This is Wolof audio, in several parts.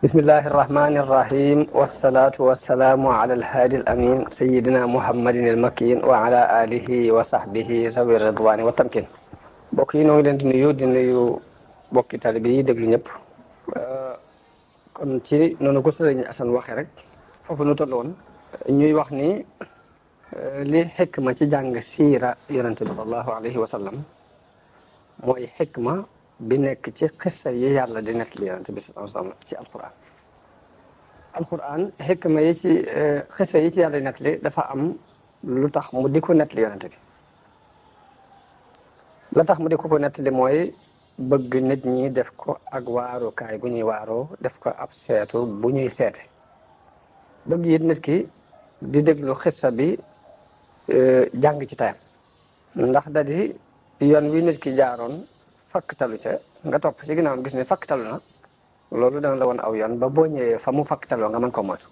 bismillahi irrahmani irrahim wasalaatu wassalaamu ala alhaadi al amin sayidina muhammadin al makin wa ala alihi wa sahbihi zawi ridwani wa tamkin. mbokk yi noo ngi leen di nuyu bokki talibe yi déglu ñëpp. kon ci noonu ko sëriñ Asan waxe rek foofu nu toll woon ñuy wax ni li xikma ci jàng siira yonente bi sallallahu alayhi wa sallam mooy xikma bi nekk ci xissa yi yàlla di nekk li yonente bi sallallahu alayhi wa sallam ci alquran xikma yi ci xissa yi ci yàlla di nekk li dafa am lu tax mu di ko nekk li yonente bi la tax mu di ko nekk li mooy bëgg nit ñi def ko ak waarukaay gu ñuy waaroo def ko ab seetu bu ñuy seete bëgg it nit ki di déglu xissa bi jàng ci tayam ndax da di yoon wi nit ki jaaroon fakktalu ca nga topp ci ginnaawam gis ne fakktalu na loolu dana la woon aw yoon ba boo ñëwee fa mu fakktaloo nga mën ko moytu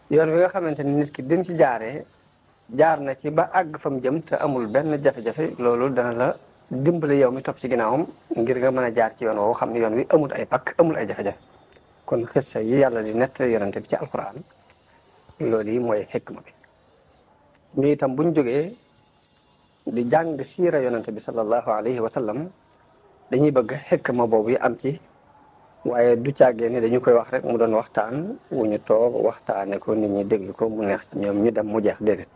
yoon wi nga xamante ni nit ki bi mu ci jaaree jaar na ci ba àgg fa mu jëm te amul benn jafe-jafe loolu dana la dimbali yow mi topp ci ginnaawam ngir nga mën a jaar ci yoon woowu xam ne yoon wi amul ay pakk amul ay jafe-jafe kon xissa yi yàlla di nett yonente bi ci alquran loolu yi mooy xikma bi ñu itam buñ jógee di jàng siira yonente bi sallallahu alayhi wa sallam dañuy bëgg xikma boobu yi am ci waaye du càggee ni dañu koy wax rek mu doon waxtaan wu ñu toog waxtaane ko nit ñi déglu ko mu neex ci ñoom ñu dem mu jeex déedéet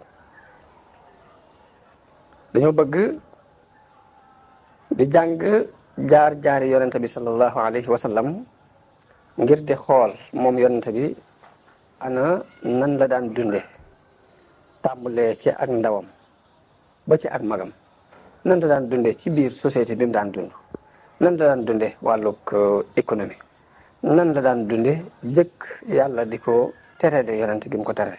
dañoo bëgg di jàng jaar-jaari yonente bi sallallahu alayhi wa sallam ngir di xool moom yonente bi ana nan la daan dunde tàmbalee ci ak ndawam ba ci ak magam nan la daan dunde ci biir société bi mu daan dund nan la daan dunde wàllug économie nan la daan dunde jëkk yàlla di ko terale yonente gi mu ko terale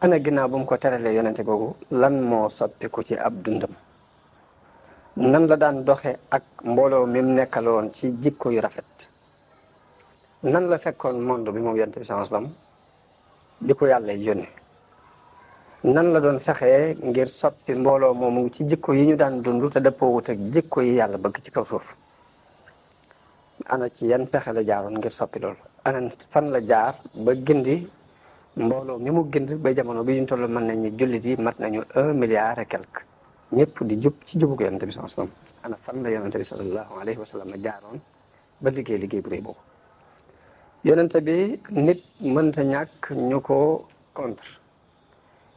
ana ginnaaw bu mu ko terale yonente googu lan moo soppiku ci ab dundam nan la daan doxe ak mbooloo mi mu nekkaloon ci jikko yu rafet nan la fekkoon monde bi moom yonente bi sallallahu alayhi wasallam di ko yàlla yónni nan la doon fexee ngir soppi mbooloo moomu ci jikko yi ñu daan dund te dëppoowut ak jikko yi yàlla bëgg ci kaw suuf ana ci yan pexe la jaaroon ngir soppi loolu ana fan la jaar ba gindi mbooloo mi mu gind ba jamono bi ñu toll mën nañu jullit yi mat nañu 1 milliard et quelque ñëpp di jub ci jubug yonente bi sallallahu alayhi wasallam ana fan la yonente bi sallallahu alayhi wasallam jaaroon ba liggéey bu rëy boobu yonente bi nit mënta ñàkk ñu ko contre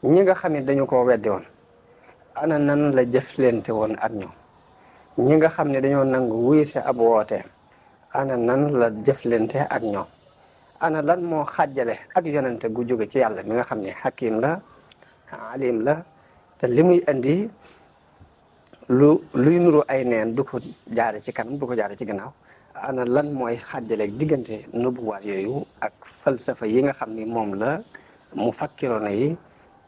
ñi nga xam ne dañu ko weddi woon ana nan la jëflante woon ak ñoom ñi nga xam ne dañoo nangu wuy si ab woote ana nan la jëflante ak ñoom ana lan moo xàjjale ak yonente gu jóge ci yàlla mi nga xam ne hakim la alim la te li muy indi luy nuru ay neen du ko jaare ci kanam du ko jaare ci gannaaw ana lan mooy xàjjaleeg diggante nubuwaat yooyu ak falsafa yi nga xam ni moom la mu fakkiroona yi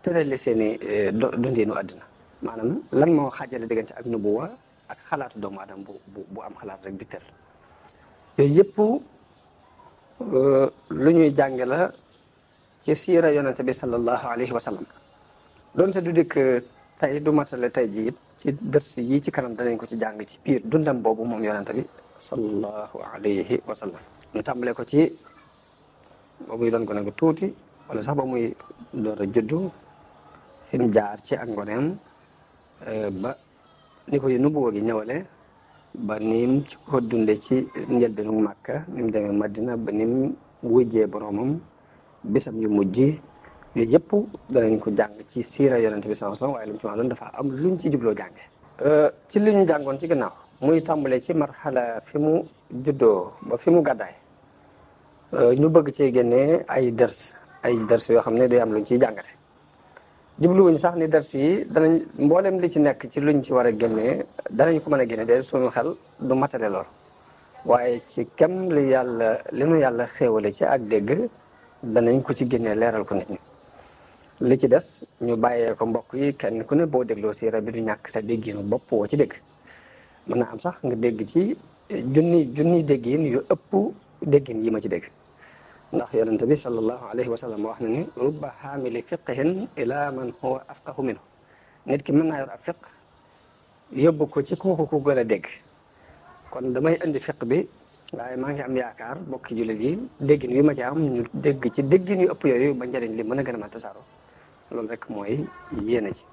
tërale seeni dundinu àddina maanaam lan moo xàjjale diggante ak nubuwa ak xalaatu doomu aadama bu am xalaat rek di tër yooyu yëpp lu ñuy jànge la ci siira yonente bi sallallahu alayhi wa sallam doonte du dikk tey du matale tey ji it ci dërs yi ci kanam danañ ko ci jàng ci biir dundam boobu moom yonente bi sallallahu alayhi wa sallam ñu tàmbale ko ci ba muy doon gone gu tuuti wala sax ba muy door a juddu fi mu jaar ci ak ngoneem ba ni ko nubuwa gi ñëwale ba nim ci ko dunde ci njëlbeenu Màkka ni mu demee Madina ba nim wujjee boroomam bisam yu mujj yooyu yëpp danañ ko jàng ci siira yonente bi sallallahu alayhi wasallam waaye lu mu ci wax doon dafa am luñ ci jubloo jànge ci li ñu jàngoon ci gannaaw muy tàmbale ci marxala fi mu juddoo ba fi mu gàddaay ñu bëgg cee génnee ay dërs yoo xam ne day am luñ ciy jàngate jubluwuñ sax ni dërs yi danañ mboolem li ci nekk ci luñ ci war a génnee danañ ko mën a génne de suñu xel du matale lool waaye ci kem li nu yàlla xéewale ci ak dégg danañ ko ci génnee leeral ko nit ñi li ci des ñu bàyyee ko mbokk yi kenn ku ne boo dégloo siira bi du ñàkk sa dégginu bopp woo ci dégg mën na am sax nga dégg ci junni déggin yu ëpp déggin yi ma ci dégg ndax yonente bi sallallahu alayhi wa sallam wax na ni rubba xaamili fiqhin ila man huwa afqahu minhu nit ki mën naa yor ab fiq yóbbu ko ci kooku ku gën a dégg kon damay indi fiq bi waaye maa ngi am yaakaar bokki jullit yi déggin wi ma ci am ñu dégg ci déggin yu ëpp yooyu ba njëriñ li mën a gën a mën a tasaaroo loolu rek mooy yéene ci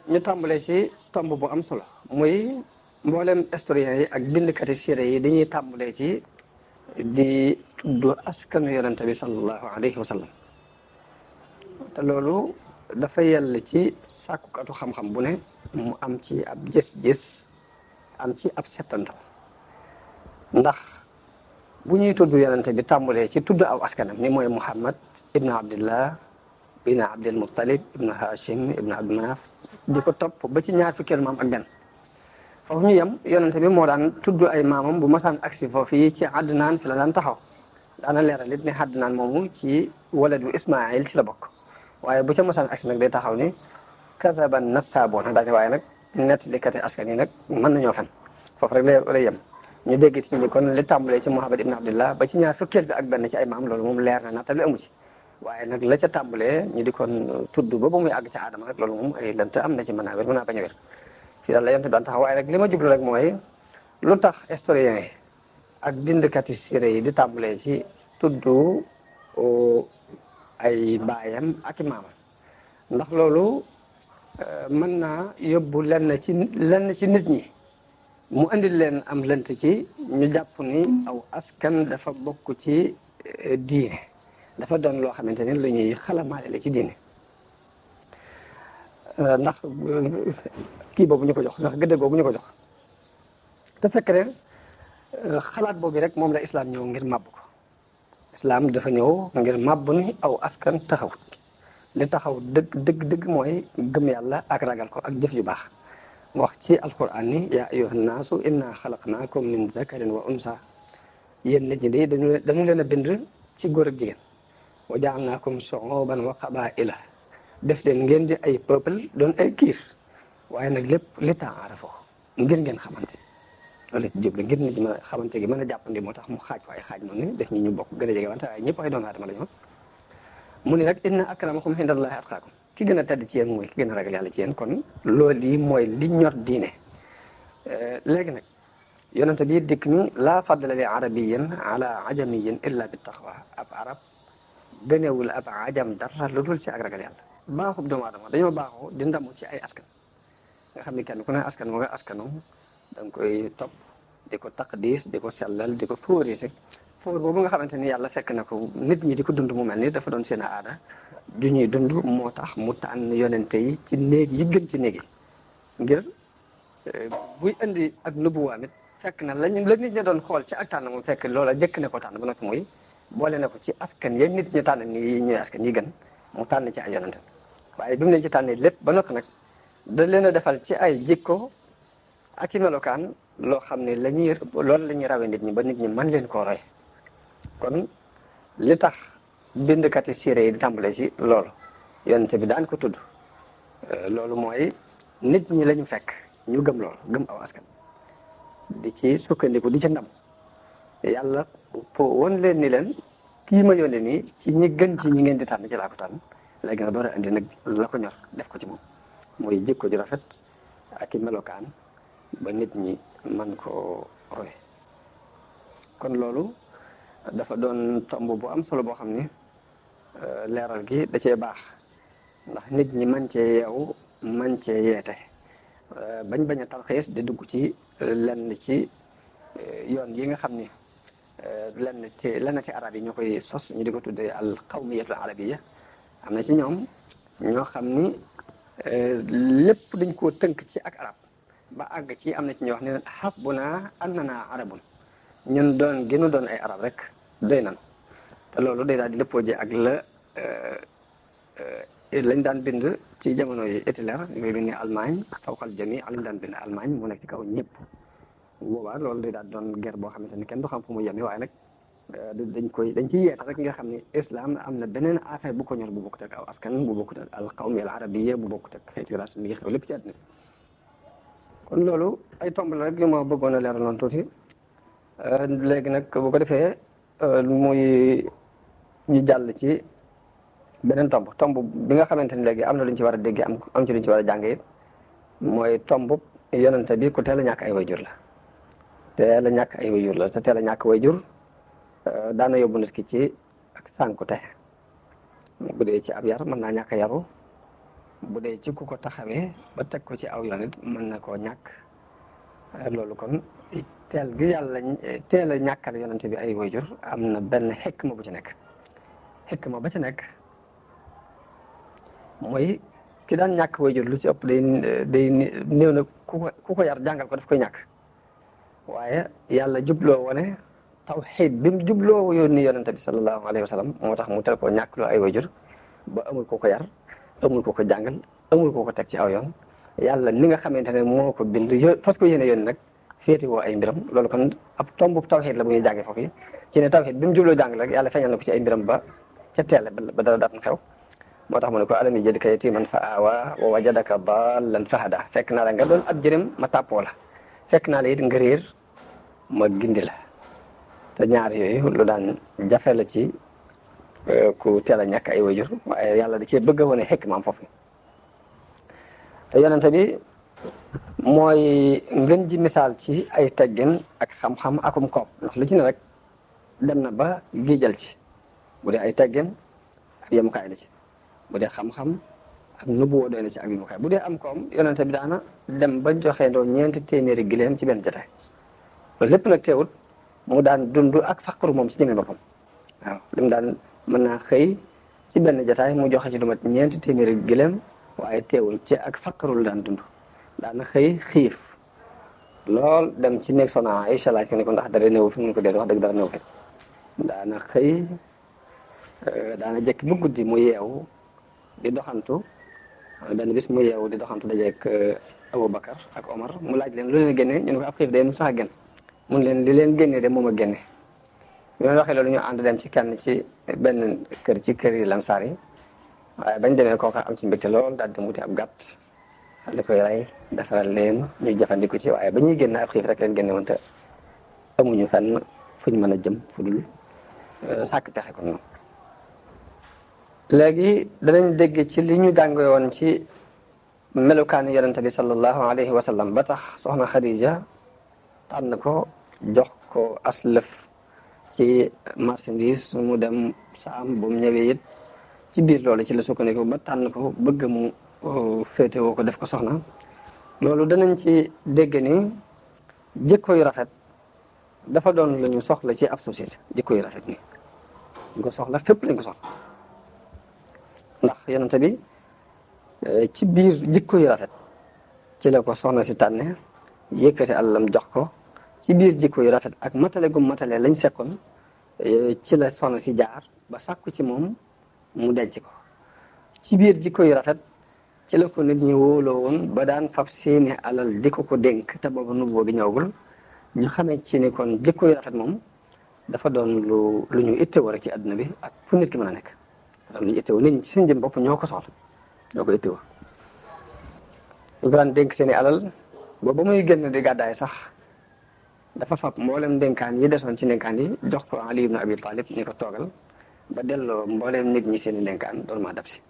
ñu tàmbalee ci tomb bu am solo muy mboolem historiens yi ak bindkati siire yi dañuy tàmbalee ci di tudd askanu yonente bi sallallahu alayhi wa sallam te loolu dafa yell ci sàkkukatu xam-xam bu ne mu am ci ab gis-gis am ci ab settantal ndax bu ñuy tudd yonente bi tàmbalee ci tudd aw askanam ni mooy Muhammad ibnu Abdillah ibnu Abdul Muttalib ibnu Hashim ibnu Abdu Manaf di ko topp ba ci ñaar fukkeelu maam ak benn foofu ñu yem yonente bi moo daan tudd ay maamam bu masaan agsi foofu yi ci Adnaan fi la daan taxaw daana leeral it ne Adnaan moomu ci waladu Ismaayil ci la bokk waaye bu ca masaan agsi nag day taxaw ni kasaban nassaaboona daane waaye nag nettalikati askan yi nag mën nañoo fen foofu rek lay yem ñu dégg ci ni kon li tàmbalee ci Muhammad ibn Abdillah ba ci ñaar fukkeel bi ak benn ci ay maam loolu moom leer na natta li amu ci waaye nag la ca tàmbalee ñu di kon tudd ba muy àgg ca Aadama rek loolu moom ay lënt am na ci mën naa wér mën naa bañ a wér fii daal la yonent bi daan taxaw waaye nag li ma jublu rek mooy lu tax historiens yi ak bindkati siire yi di tàmbalee ci tudd ay baayam ak i maamam ndax loolu mën naa yóbbu lenn ci nit ñi mu andil leen am lënt ci ñu jàpp ni aw askan dafa bokk ci diine dafa doon loo xamante ni lu ñuy xalamaale la ci diine ndax kii boobu ñu ko jox ndax gëdd boobu ñu ko jox te fekk ne xalaat boobu rek moom la islam ñëw ngir màbb ko islam dafa ñëw ngir màbb ni aw askan taxawut li taxaw dëgg mooy gëm yàlla ak ragal ko ak jëf yu baax wax ci alquran ni yaa ayyuhan naasu inna xalaqnaakum min zakarin wa unsa yéen nit ñi de dañu leen a bind ci góor ak jigéen wa jaalnaakum shuuban wa qabaa'ila def leen ngeen di ay peuple doon ay kiir waaye nag lépp li ta'aarafu ngir ngeen xamante loolu ci jublu ngir nit ñi mën a xamante gi mën a jàppandi moo tax mu xaaj ko ay xaaj moom ni def ñi ñu bokk gën a jege wante waaye ñëpp ay doomu aadama la ñu mu ni nag inna akramakum indallahi atqaakum ki gën a tedd ci yéen mooy ki gën a ragal yàlla ci yéen kon loolu yi mooy li ñor diine léegi nag yonente bi dikk ni laa fadla li arabiyin ala ajamiyin illa bi taqwa ab arab gënewul ab ajam dara lu dul ci ak ragal yàlla baaxub doomu aadama dañoo baaxoo di ndamu ci ay askan nga xam ni kenn ku ne askan moo nga askanu da nga koy topp di ko taqdis di ko sellal di ko fóorise fóor boobu nga xamante ni yàlla fekk na ko nit ñi di ko dund mu mel ni dafa doon seen aada ju ñuy dund moo tax mu tànn yonente yi ci néeg yi gën ci néeg yi ngir buy indi ak nubuwaam it fekk na la nit ñi doon xool ci ak tànn moom fekk loola jëkk ne ko tànn ba noppi muy boole na ko ci askan yéen nit ñi tànn ni ñuy askan yi gën mu tànn ci ay yonente waaye bi mu leen ci tànnee lépp ba noppi nag da leen a defal ci ay jikko ak i melokaan loo xam ne loolu la ñuy rawee nit ñi ba nit ñi mën leen koo roy kon li tax bindkati siire yi di tàmbale ci loolu yonente bi daan ko tudd loolu mooy nit ñi lañu fekk ñu gëm loolu gëm aw askan di ci sukkandiku di ci ndam yàlla won leen ni leen kii ma yónnee nii ci ñi gën ci ñi ngeen di tànn ci laa ko tànn léegi nag door a indi nag la ko ñor def ko ci moom mooy jikko ju rafet ak i melokaan ba nit ñi man koo roy kon loolu dafa doon tomb bu am solo boo xam ni leeral gi da cee baax ndax nit ñi man cee yeewu man cee yeete bañ a tarxiis di dugg ci lenn ci yoon yi nga xam ni lenn ci arab yi ñoo koy sos ñu di ko tuddee al qawmiyatul arabiyya am na ci ñoom ñoo xam ni lépp dañ koo tënk ci ak arab ba àgg ci am na ci ñoo wax ne hasbuna annana arabun ñun doon ay arab rek doy nan te loolu day daal di dëppoo ji ak lañ daan bind ci jamono yi Hitler yooyu bind ne Allemagne fawqal jami lañ daan bind Allemagne mu nekk ci kaw ñëpp boobaa loolu day daal doon guerre boo xamante ni kenn du xam fu mu yemee waaye nag dañ ciy yeeta rek nga xam ne islam am na beneen affaire bu ko ñor bu bokkut ak aw askan bu bokkut ak al qawmi al arabiyya bu bokkut ak xeeti race mi ngi xew lépp ci àddina kon loolu ay tomb la rek yu ma bëggoon a leeral noonu tuuti léegi nag bu ko defee muy ñu jàll ci beneen tomb bi nga xamante ni léegi am na lu ñu ci war a dégg am ci lu ñu ci war a jàng it mooy tomb yonente bi ku teel a ñàkk ay wayjur la teel a ñàkk ay wayjur la te teel a ñàkk wayjur daana yóbbu nit ki ci ak sànkute bu dee ci ab yar mën naa ñàkk yaru bu dee ci ku ko taxawee ba teg ko ci aw yoon it mën na koo ñàkk loolu kon teel gi yàlla teel a ñàkkal yonente bi ay wayjur am na benn xikma bu ci nekk xikma ba ci nekk mooy ki daan ñàkk wayjur lu ci ëpp day néew na ku ko yar jàngal ko daf koy ñàkk waaye yàlla jubloo wone tawxiid bi mu jubloo yónni yonente bi sallallahu alayhi wa sallam moo tax mu tel koo ñàkk loo ay wayjur ba amul ko ko yar amul ko ko jàngal amul ko ko teg ci aw yoon yàlla li nga xamante ne moo ko bind fas ko yéene yoon nag féeti woo ay mbiram loolu kon ab tombu tawxiid la bu ñuy jàngee foofu ci ne tawxiid bi mu jubloo jàng rek yàlla feeñal na ko ci ay mbiram ba ca teel ba dara daan xew moo tax mu ne ko alam yajidka yatiiman fa aawaa wa wajadaka daallan fa hadaa fekk naa la nga doon ab jërëm ma tàppoo la fekk naa la it nga réer ma gindi la te ñaar yooyu lu daan jafe la ci ku teel a ñàkk ay wayjur waaye yàlla da cee bëgg a wane xekk maam foofu te yonente bi mooy ngeen ji misaal ci ay teggin ak xam-xam akum koom ndax lu ci ne rek dem na ba giijal ci bu dee ay teggin ak yemukaay la ci bu dee xam-xam ak nubuwoo doy na ci ak yemukaay bu dee am koom yonente bi daana dem ba joxe ndoo 400 gileem ci benn jotaay loolu lépp nag teewut mu daan dund ak faqru moom ci jëmmi boppam waaw li mu daan mën naa xëy ci benn jotaay mu joxe ci lu mat 400 gileem waaye teewul ci ak faqru lu daan dund daana xëy xiif lool dem ci néeg Soxna Aysa laaj ko ne ko ndax dara néew fi mu ne ko dee wax dëgg dara néew fi daana xëy daana jekk bu guddi mu yeewu di doxantu benn bis mu yeewu di doxantu dajeek Aboubacar ak Omar mu laaj leen lu leen génne ñu ne ko ab xiif day mu sax a génn mun leen li leen génne de moom a génne bi ma waxee loolu ñu ànd dem ci kenn ci benn kër ci kër yi Lansaar yi waaye bañ demee kooka am ci mbégte lool daal di wuti ab gàtt di koy rey defaral leen ñu jëfandiku ci waaye ba ñuy génn ab xiif rek leen génne woon te amuñu fenn fuñ mën a jëm fu dul sàkk pexe kon noonu léegi danañ dégg ci li ñu jàngee woon ci melukaanu yonente bi sallallahu alayhi wa sallam ba tax soxna Khadija tànn ko jox ko aslëf ci marchandise mu dem saam bu mu ñëwee it ci biir loolu ci la sukkandiku ba tànn ko bëgg mu féetewoo ko def ko soxna loolu danañ ci dégg ni jikko yu rafet dafa doon lu ñu soxla ci ab société jikko yu rafet ni ñu ko soxla fépp lañ ko soxla ndax yonente bi ci biir jikko yu rafet ci la ko soxna si tànne yëkkati àllam jox ko ci biir jikko yu rafet ak matale gum matale lañ sekkoon ci la soxna si jaar ba sàkku ci moom mu denc ko ci biir jikko yu rafet ci la ko nit ñi wóoloo woon ba daan fab seeni alal di ko dénk te booba nubboo gi ñëwagul ñu xamee ci ni kon jikko yu rafet moom dafa doon lu ñu ittewoo rek ci àdduna bi ak fu nit ki mën a nekk lu ñu ittewoo nit ñi ci seen jëm bopp ñoo ko soxla ñoo ko ittewoo ñu ko daan dénk seeni alal booba muy génn di gàddaay sax dafa fab mboolem dénkaan yi desoon ci dénkaan yi jox ko Ali ibn Abi Talib ni ko toogal ba delloo mboolem nit ñi seen i dénkaan doon maa dab si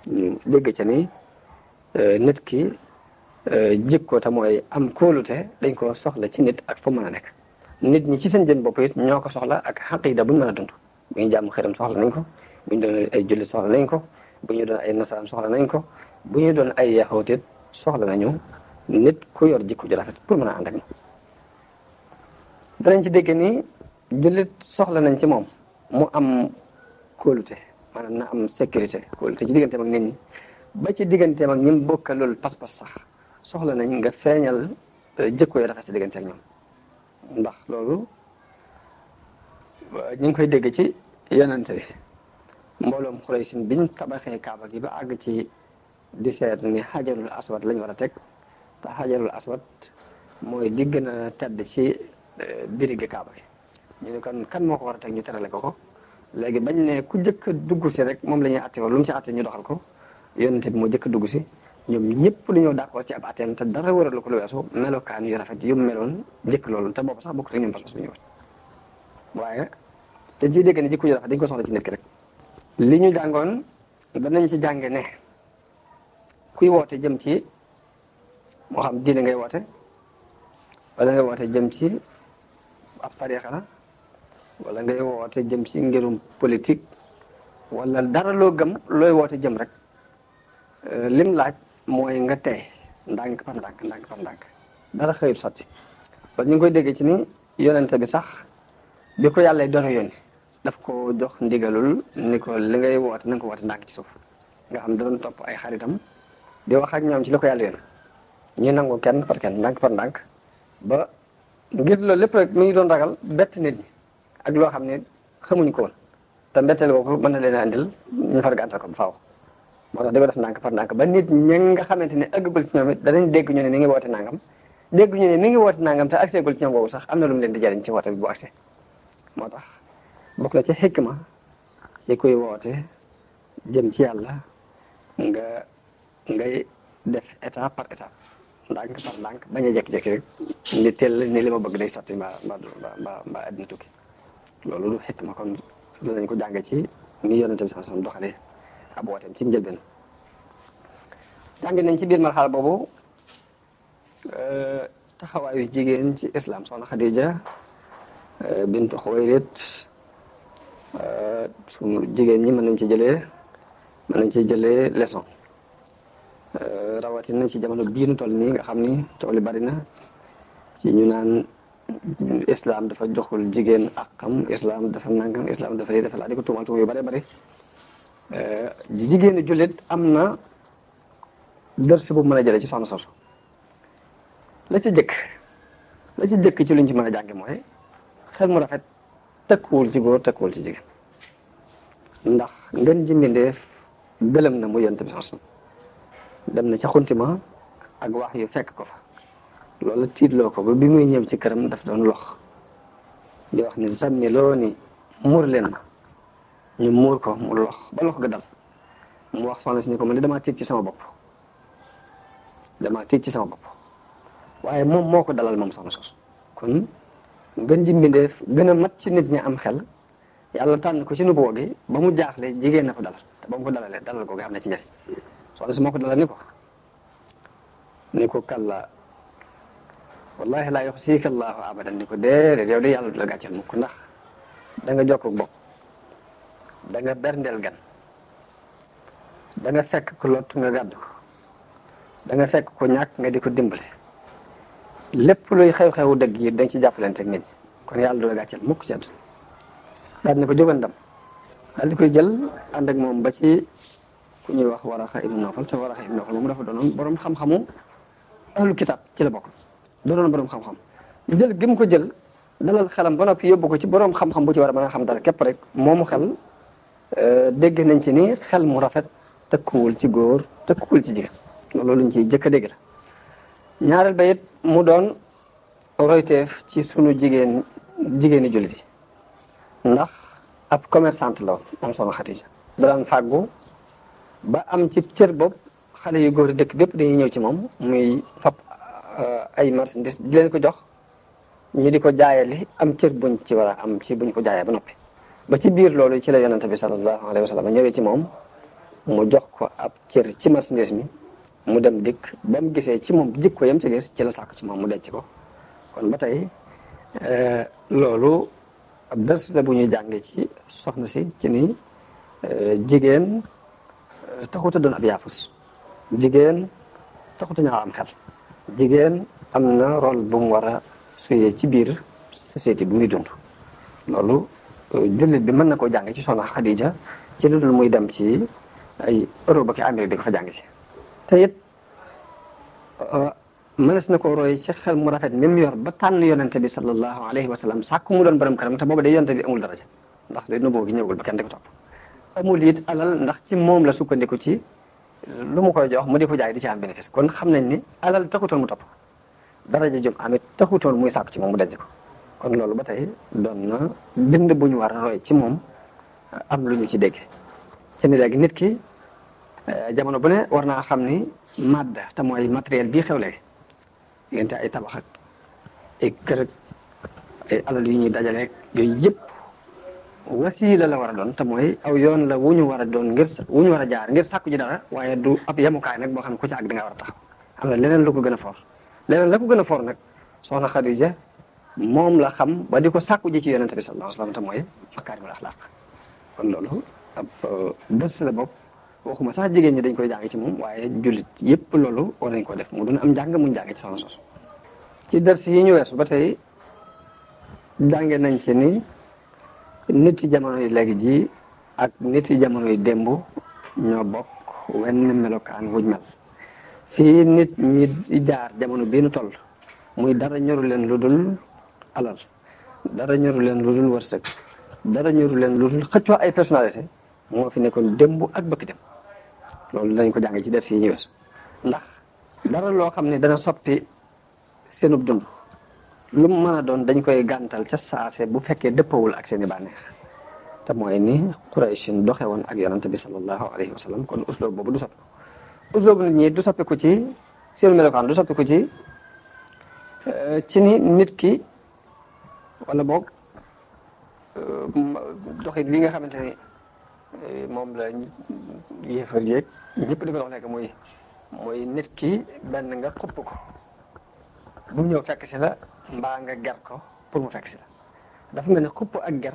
ñu dégg ca ni nit ki jikko te mooy am kóolute dañ ko soxla ci nit ak fu mën a nekk nit ñi ci seen jën bopp it ñoo ko soxla ak xaqiida buñ mën a dund bu ñu jàmm xëram soxla nañ ko bu ñu doon ay jullit soxla nañ ko bu ñu doon ay nasaraan soxla nañ ko bu ñu doon ay yaxoot it soxla nañu nit ku yor jikko ju rafet pour mën a ànd ak moom danañ ci dégg ni jullit soxla nañ ci moom mu am kóolute maanaam na am sécurité kóolute ci digganteem ak nit ñi ba ci digganteem ak ñi mu bokkalul pas-pas sax soxla nañ nga feeñal jikko yu rafet si diggante ak ñoom ndax loolu ñu ngi koy dégg ci yonente bi mbooloom Xuraysin biñ tabaxee kaaba gi ba àgg ci di seet ni xajarul aswad lañ war a teg te xajarul aswad mooy di gën a tedd ci birigi kaaba gi ñu ne kon kan moo ko war a teg ñu terale ko léegi bañ ne ku jëkk a dugg si rek moom la ñuy atte lu mu ci atte ñu doxal ko yonente bi moo jëkk a dugg si ñoom ñëpp lu ñëw d'accord ci ab atteem te dara waralu ko lu weesu melokaan yu rafet yu meloon jëkk loolu te boobu sax bokkut ak ñoom pas-pas bu ñëw waaye te ci dégg ne jikko yu rafet dañ ko soxla ci nit ki rek li ñu jàngoon danañ ci jànge ne kuy woote jëm ci moo xam diine ngay woote wala ngay woote jëm ci ab tariixa wala ngay woote jëm ci ngirum politique wala dara loo gëm looy woote jëm rek lim laaj mooy nga tey ndànk par ndànk dara xëyut sotti loolu ñu ngi koy déggee ci ni yonente bi sax bi ko yàlla doon yónni daf ko jox ndigalul ni ko li ngay woote na nga ko woote ndànk ci suuf nga xam da doon topp ay xaritam di wax ak ñoom ci li ko yàlla yónni ñu nangu kenn par kenn ndànk par ndànk ba ngir loolu lépp rek mi ngi doon ragal bett nit ñi ak loo xam ne xamuñ ko woon te mbetteel boobu mën na leen a andil ñu far gàntal ko ba faaw moo tax di ko def ndànk par ndànk ba nit ñi nga xamante ne ëggagul ci ñoom it danañ dégg ñu ne mi ngi woote nangam dégg ñu ne mi ngi woote nangam te agseegul ci ñoom boobu sax am na lu mu leen di jariñ ci woote bi bu agsee moo tax bokk na ci xikma ci kuy woote jëm ci yàlla ngay def étape par étape ndànk par ndànk bañ a jékki-jékki rek ni teel ni li ma bëgg day sotti mbaa addina tukki loolu du xikma kon dinañ ko jàng ci ni yonente bi sallallahu alayhi wasallam doxalee ab wooteem ci njëlbeen jàng nañ ci biir marxala boobu taxawaayu jigéen ci islam soxna Xadija bintu Xuwaylid sunu jigéen ñi mën nañ ci jëlee leçon rawatina ci jamono bii nu toll nii nga xam ni tool yi bari na ci ñu naan islam dafa joxul jigéen akam islam dafa nangam islam dafa lii dafa laa di ko tuumal yu bari bari jigéenu jullit am na dërs bu mën a jëlee ci soxna soosu la ci jëkk ci luñ ci mën a jànge mooy xel mu rafet tëkkuwul ci góor tëkkuwul ci jigéen ndax ngeen ji mbindeef gëlëm na mu yonent bi dem na ca xuntima ak wax yu fekk ko fa loolu tiitloo ko ba bi muy ñëw ci këram daf doon lox di wax ni zammi loo ni muur leen ma ñu muur ko mu lox ba lox ga dal mu wax soxna si ni ko man damaa tiit ci sama bopp waaye moom moo ko dalal moom soxna sos kon gën ji mbindeef gën a mat ci nit ñi am xel yàlla tànn ko ci nubuwa gi ba mu jaaxle jigéen na ko dalal te ba mu ko dalalee dalal ko nga am na ci njëriñ soxna si moo ko dalal ni ko kalla wallahi laa yuxsiika Allaahu abadan ni ko déedéet yow de yàlla du la gàcceel mukk ndax da nga jokk bokk da nga berndeel gan da nga fekk ko lott nga gàddu ko da nga fekk ko ñàkk nga di ko dimbale lépp luy xew-xewu dëgg yi dañ ci jàppalante ak nit ñi kon yàlla du la gàcceel mukk ci àdduna daal ni ko jógan dam daal di koy jël ànd ak moom ba ci ku ñuy wax Waraqa ibn Nawfal te Waraqa ibn Nawfal moom dafa doonoon borom xam-xamu ahlul kitaab ci la bokk doonoon borom xam-xam jël gi mu ko jël dalal xelam ba noppi yóbbu ko ci borom xam-xam bu ci war a mën a xam dara képp rek moomu xel dégg nañ ci ni xel mu rafet tëkkuwul ci góor tëkkuwul ci jigéen loolu luñ ciy jëkk a dégg la ñaareel ba it mu doon royteef ci sunu jigéeni jullit yi ndax ab commerçante la woon am soxna Xadija daan fàggu ba am ci cër boobu xale yu góor yi dëkk bépp dañuy ñëw ci moom muy fab ay marchandises di leen ko jox ñu di ko jaayali am cër buñ ci war a am ci buñ ko jaayee ba noppi ba ci biir loolu ci la yonente bi sallallahu alayhi wa sallam ñëwee ci moom mu jox ko ab cër ci marchandise mi mu dem dikk ba mu gisee ci moom jikko yam ci gis ci la sàkk ci moom mu denc ko kon ba tey loolu ab dars la bu ñuy jàngee ci soxna si ci ni jigéen taxut a doon ab yaafus jigéen taxut a ñaaw am xel jigéen am na rôle bu mu war a suyee ci biir société bi muy dund loolu jullit bi mën na koo jàng ci soxna Xadija ci lu dul muy dem ci ay Europe ak Amérique di ko fa jàng ci te it mënees na ko roy ci xel mu rafet même yor ba tànn yonente bi sallallahu alayhi wa sallam sàkku mu doon borom këram te booba day yonente bi amul daraja ndax day nuboo gi ñëwagul ba kenn di ko topp amul it alal ndax ci moom la sukkandiku ci lu mu koy jox mu di ko jaay di ci am bénéfice kon xam nañ ni alal taxutoon mu topp daraja jum amit taxutoon muy sàkku ci moom mu denc ko kon loolu ba tey doon na bind bu ñu war a roy ci moom am lu ñu ci dégg ci ni léegi nit ki jamono bu ne war naa xam ni madda te mooy matériel bii xew léegi diggante ay tabax ak ay kër ak ay alal yu ñuy dajaleeg yooyu yëpp wasiila la war a doon te mooy aw yoon la wu ñu war a doon wu ñu war a jaar ngir sàkku ji dara waaye du ab yemukaay nag boo xam ne ku ci àgg da nga war a taxaw am na leneen lu ko gën a for leneen la ko gën a for nag soxna Xadija moom la xam ba di ko sàkku ji ci yonente bi sallallahu alayhi wa sallam te mooy makaarimul axlaaq kon loolu ab dës la bopp waxuma sax jigéen ñi dañ koy jàng ci moom waaye jullit yépp loolu war nañ ko def mu doon am njàng muñ jàng ci soxna soosu ci dërs yi ñu weesu ba tey jànge nañ ci ni nit yi jamono yi léegi ji ak nit yi jamono yi démb ñoo bokk wenn melokaan wuñ mel fii nit ñi jaar jamono bii nu toll muy dara ñoru leen lu dul alal dara ñoru leen lu dul wërsëg dara ñoru leen lu dul xëccoo ay personnalité moo fi nekkoon démb ak bëkk dem loolu dañ ko jàng ci dërs yi ñu weesu ndax dara loo xam ne dana soppi seenub dund lu mu mën a doon dañ koy gàntal ca saase bu fekkee dëppawul ak seen i bànneex te mooy ni Qurayshin doxe woon ak yonante bi sallallahu alayhi wa sallam kon usloob boobu du soppi usloobu nit ñi du soppiku ci seen melokaan du soppiku ci ni nit ki wala boog doxit wi nga xamante ni moom la yéefar yéeg ñëpp di ko dox nekk mooy nit ki benn nga xupp ko bu mu ñëw fekk si la mbaa nga ger ko pour mu fekk si la dafa mel ne xupp ak ger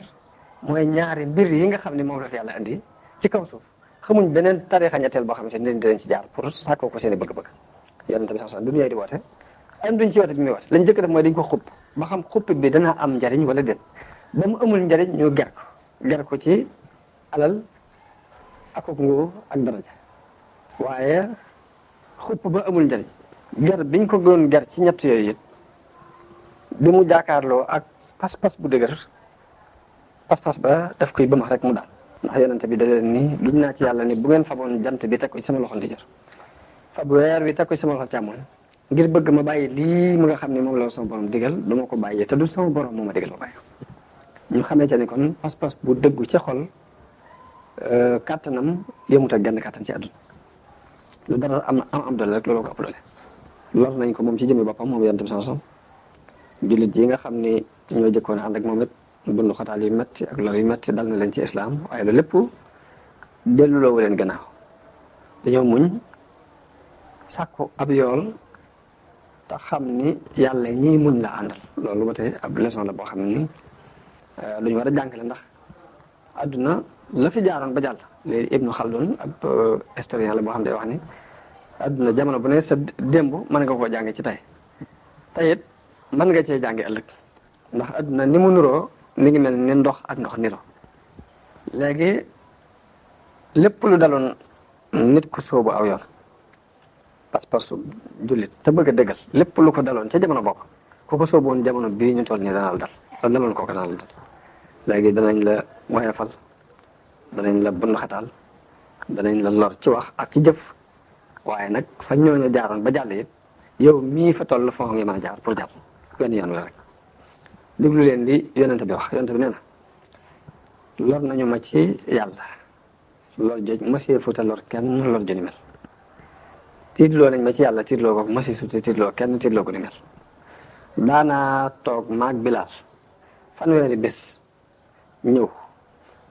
mooy ñaari mbir yi nga xam ne moom la fi yàlla andi ci kaw suuf xamuñ beneen tariixa ñetteel boo xam ne nit dinañ ci jaar pour sàkkoo ko seen i bëgg-bëgg yonent bi sax bi mu ñëwee di woote anduñ ci woote bi muy woote lañ jëkk def mooy dañ ko xupp ba xam xupp bi dana am njariñ wala déet ba mu amul njariñ ñu ger ko ci alal akuk nguur ak daraja waaye xupp ba amul njariñ ger biñ ko doon ger ci ñett yooyu it bi mu jaakaarloo ak pas-pas bu dëgër pas-pas ba daf koy bëmax rek mu daal ndax yonente bi da leen ni giñ naa ci yàlla ni bu ngeen faboon jant bi teg ko ci sama loxo ndijoor fab weer wi teg ko ci sama loxo càmmoñ ngir bëgg ma bàyyi lii mu nga xam ne moom la sama borom digal du ma ko bàyyee te du sama borom moo ma digal ma bàyyi ñu xamee ca ni kon pas-pas bu dëggu ci xol kàttanam yëmut ak genn kàttan ci àdduna lu dara am doole rek loolu ko ëpp doole lor nañ ko moom ci jëmmi boppam moom yonent bi sallallahu alayhi wasallam jullit yi nga xam ni ñoo jëkkoon ànd ak moom it bundu xataal yu metti ak lor yu metti dal na leen ci islam waaye loolu lépp delluloowu leen gannaaw dañoo muñ sàkku ab yool te xam ni yàlla ñii muñ la àndal loolu ba tey ab leçon la boo xam ne ni lu ñu war a jàngale ndax àdduna la fi jaaroon ba jàll léegi Ibnu Khaldun ab historien la boo xam ne day wax ni àdduna jamono bu ne sa démb mën nga koo jànge ci tey it mën nga cee jànge ëllëg ndax àdduna ni mu nuroo mi ngi mel ni ndox ak ndox niroo léegi lépp lu daloon nit ku sóobu aw yoon pas-pasu jullit te bëgg a dëggal lépp lu ko daloon ca jamono boobu ku ko sóobu woon jamono bii ñu toll nii danaal dal la daloon kooku danaal dal léegi danañ la woyafal danañ la bund xataal danañ la lor ci wax ak ci jëf waaye nag fa ñooñu jaaroon ba jàll it yow mii fa toll foo ngi mën a jaar pour jàll wenn yoon wi rek déglu leen li yonente bi wax yonente bi nee na lor nañu ma ci yàlla lor joj masi futa lor kenn lor joni mel tiitloo nañ ma ci yàlla tiitloo ko masi suti tiitloo kenn tiitloo ko ni mel daanaa toog maag Bilaal fanweeri bés ñëw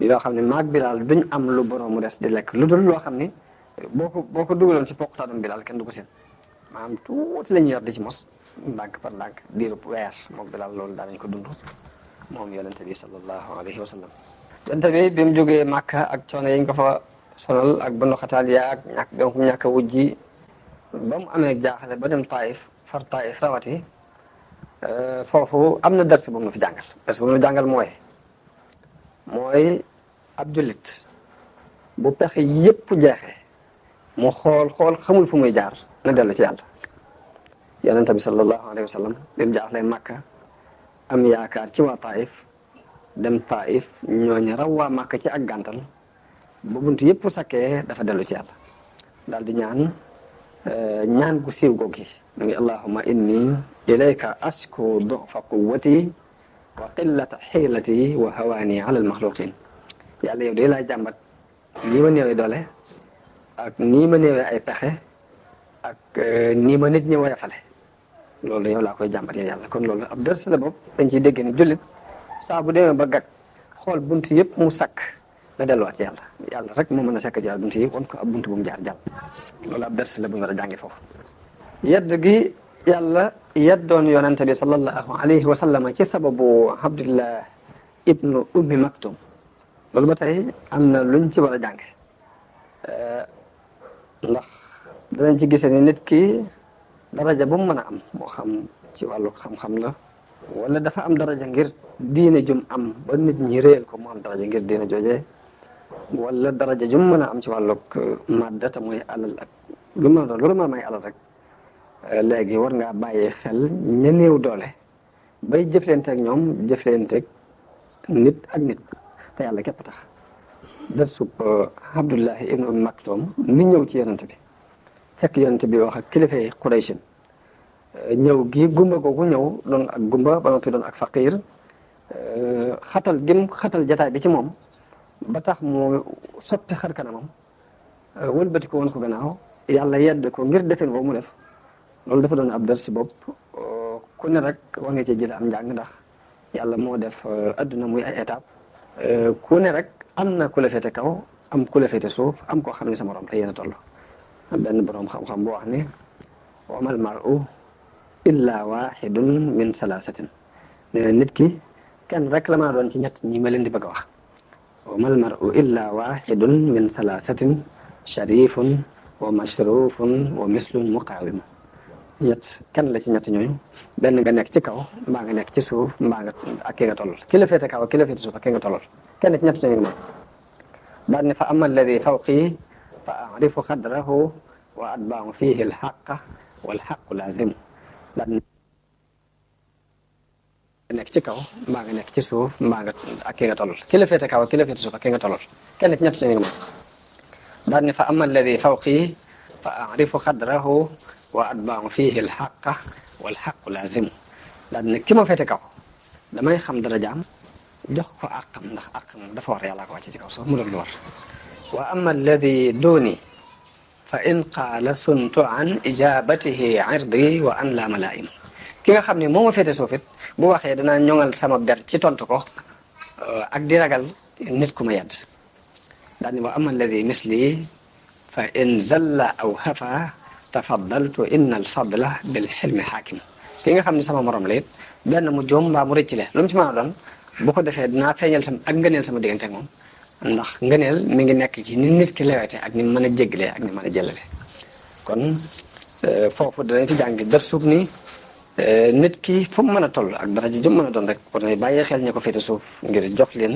yoo xam ne maag Bilaal duñ am lu borom mu des di lekk lu dul loo xam ni boo ko dugaloon ci poqutaanum Bilaal kenn du ko seen maanaam tuuti la ñuy yor di ci mos ndànk par ndànk diirub weer moom Bilaal loolu daanañ ko dund moom yonente bi sallallahu alayhi wa sallam yonente bi mu jógee Màkka ak coono yi ñu ko fa sonal ak ba ndoxataal yaag ñàkk a wujji ba mu amee jaaxle ba dem Taïf far Taïf rawati foofu am na dars bu mu fi jàngal dars bu mu jàngal mooy ab jullit bu pexe yépp jeexee mu xool xamul fu muy jaar na dellu ci yàlla yonente bi sallallahu alayhi wa sallam bi mu jaaxlee Màkka am yaakaar ci waa Taïf dem Taïf ñooñu raw waa Màkka ci ak gàntal ba buntu yépp sakkee dafa dellu ci yàlla daal di ñaan gu siiw googi mu ngi allahumma inni ilayka ashku du'fa quwwati wa qillata xiilati wa hawaani ala almaxluqin yàlla yow de laay jàmbat nii ma néewee doole ak nii ma néewee ay pexe ak nii ma nit ñi woyofale loolu yow laa koy jàmbat yow yàlla kon loolu ab dërs la bopp dañ ciy dégg ni jullit saa bu demee ba gag xool buntu yëpp mu sakk na delluwaat ci yàlla rek moo mën a sakk jaar buntu yi won ko ab buntu bu mu jaar jàll loolu ab dërs la bu ñu war a jàngi foofu yedd gi yàlla yeddoon yonente bi sallallahu alayhi wa sallam ci sababu Abdullah ibnu ummi maktum loolu ba tey am na luñ ci war a jànge ndax danañ ci gisee ni nit ki daraja bu mu mën a am moo xam ci wàllu xam-xam la wala dafa am daraja ngir diine jum am ba nit ñi réel ko mu am daraja ngir diine jooje wala daraja jum mën a am ci wàllug madda te mooy alal ak lu mën a doon loolu mën a may alal rek léegi war ngaa bàyyi xel ña néew doole bay jëflanteeg ñoom jëflanteeg nit ak nit te yàlla képp tax darsub Abdullahi ibnu Ummi Maktum mi ñëw ci yonent bi fekk yonent bi wax ak kilifay Qurayshin ñëw gi gumba googu ñëw doon ak gumba ba noppi doon ak faqiir xatal gim xatal jataay bi ci moom ba tax mu soppi xar kanamam wëlbati ko woon ko gannaaw yàlla yedd ko ngir defin boobu mu def loolu dafa doon ab dars bopp ku ne rek war nga ci jële am njàng ndax yàlla moo def adduna muy ay étape ku ne rek am na ku la féete kaw am ku la féete suuf am koo xam ne sa morom te yéen a toll benn boroom xam-xam bu wax ni wamal mar'u illa wahidun min salasatin nee na nit ki kenn rek la maa doon ci ñett ñi ma leen di bëgg a wax wamal mar'u illa wahidun min salasatin sharifun wa mashrufun wa mislun muqawim ñett kenn la ci ñett ñooñu benn nga nekk ci kaw mbaa nga nekk ci suuf mbaa nga ak ki nga tollal ki la féete kaw ak ki la féete suuf ak ki nga tollal kenn ci ñett ñooñu moom daal ne fa ama alladi fawqi fa arifu qadrahu wa atba'u fihi alxaqa walxaqu lazimu daal nga nekk ci kaw mbaa nga nekk ci suuf mbaa nga ak ki nga tollal ki la féete kaw ak ki la féete suuf ak ki nga tollal kenn ci ñett ñooñu moom daal ne fa ama alladi fawqi fa arifu qadrahu wa atba'u fihi alxaqa walxaqu lazimu daal ne ki ma féete kaw damay xam darajaam jox ko àqam ndax àqam dafa war yàlla ko wàcce ci kaw soo mu doon lu war wa amma alladi duni fa in qaala suntu an ijabatihi irdi wa an la malaim ki nga xam ne moo ma féete suufit bu waxee danaa ñoŋal sama ber ci tontu ko ak di ragal nit ku ma yedd daal ni wa amma alladi misli fa in zalla aw hafa tafaddaltu inna al fadla bil xilmi xaakim ki nga xam ne sama morom la it benn mu joom mbaa mu rëcc le lu mu ci mën a doon bu ko defee dinaa feeñal sama ak ngëneel sama diggante ak moom ndax ngëneel mi ngi nekk ci ni nit ki lewete ak ni mën a jéggalee ak ni mën a jëlale kon foofu danañ ci jàng darsub ni nit ki fu mu mën a toll ak daraja ju mën a doon rek war nay bàyyee xel ña ko féete suuf ngir jox leen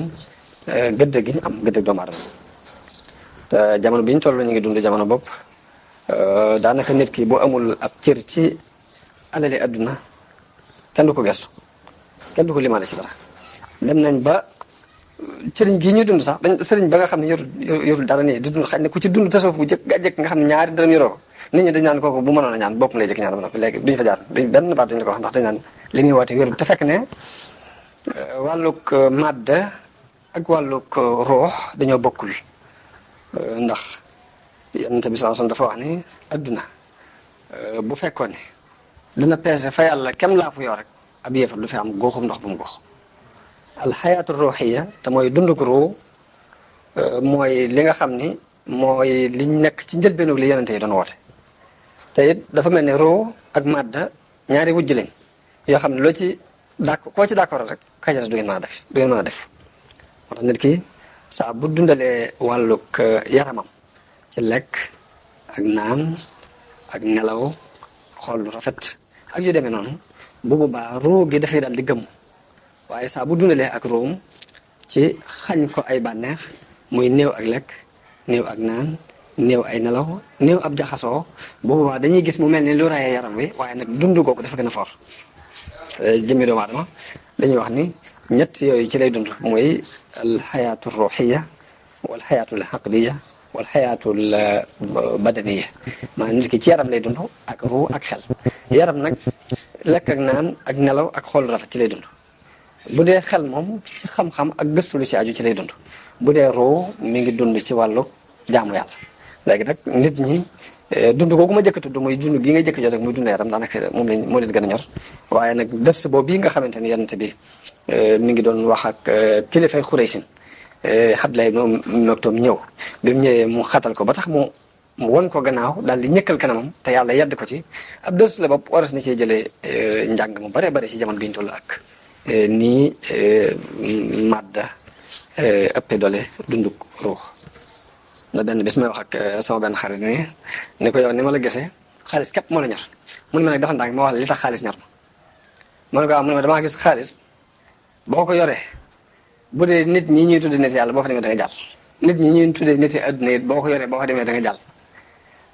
gëdd gi ñu am gëdd doomu aadama te jamono bi ñu toll ñu ngi dund jamono bopp daanaka nit ki boo amul ab cër ci alali adduna kenn du ko gestu kenn du ko limaale ci dara dem nañ ba sëriñ gii ñuy dund sax dañ sëriñ ba nga xam ne yorul dara nii di dund xëy na ku ci dund tasawuf bu jëkk jëkk nga xam ne ñaari dërëm yoroo ko nit ñi dañ naan kooku bu mënoon a ñaan bopp lay jëkk ñaan ba noppi léegi duñu fa jaar benn baat duñu ko wax ndax dañ naan li muy woote yorul te fekk ne wàllug madda ak wàllug ruux dañoo bokkul ndax Yonent bi sallallahu alayhi wasallam dafa wax ni adduna bu fekkoon ne dina peese fa yàlla kem laa fu yoo rek ab yéefar du fi am góoxum ndox bu mu góox alxayaatu ruuxiya te mooy dunduk ruu mooy li nga xam ni mooy liñ nekk ci njëlbeenu li yonente yi doon woote te it dafa mel ni ruu ak madda ñaari wujj lañ yoo xam ne loo ci d'accord koo ci d'accord rek kajas du ngeen mën a def moo tax nit ki saa bu dundalee wàllug yaramam ci lekk ak naan ak nelaw xool lu rafet ak yu demee noonu bu boobaa ruu gi dafay daal di gëm waaye saa bu dundalee ak ruum ci xañ ko ay bànneex muy néew ak lekk néew ak naan néew ay nelaw néew ab jaxasoo bu boobaa dañuy gis mu mel ni lu rayee yaram wi waaye nag dund googu dafa gën a for jëmmi doomu aadama dañuy wax ni ñett yooyu ci lay dund mooy al xayaatu ruuxiya wal xayaatu al aqliya wal xayaatu al badaniya maanaam nit ki ci yaram lay dund ak ruu ak xel yaram nag lekk ak naan ak nelaw ak xool rafet ci lay dund bu dee xel moom ci xam-xam ak gëstu lu ci aju ci lay dund bu dee ruu mi ngi dund ci wàllu jaamu yàlla léegi nag nit ñi dund googu ma jëkk tudd muy dund gi nga jëkk jot rek muy dund yaram daanaka moo leen gën a ñor waaye nag dërs boobu bii nga xamante ni yonent bi mi ngi doon wax ak kilifay Xuraysin Abdullah ibn Maktum ñëw bi mu ñëwee mu xatal ko ba tax mu mu won ko gannaaw daal di ñëkkal kanamam te yàlla yedd ko ci ab dërs la bopp waras na cee jëlee njàng mu bare bare ci jamono bi ñu toll ak nii madda ëppe doole dunduk ruux. na benn bis may wax ak sama benn xarit ni ko yow ni ma la gisee xaalis képp moo la ñor mu ne ma nag dafa ndànk ma wax la li tax xaalis ñor ma ne ko mu ne ma damaa gis xaalis boo ko yoree bu dee nit ñi ñuy tudde nit yàlla boo fa demee da nga jàll nit ñi ñuy tuddee nit yi adduna it boo ko yoree boo fa demee da nga jàll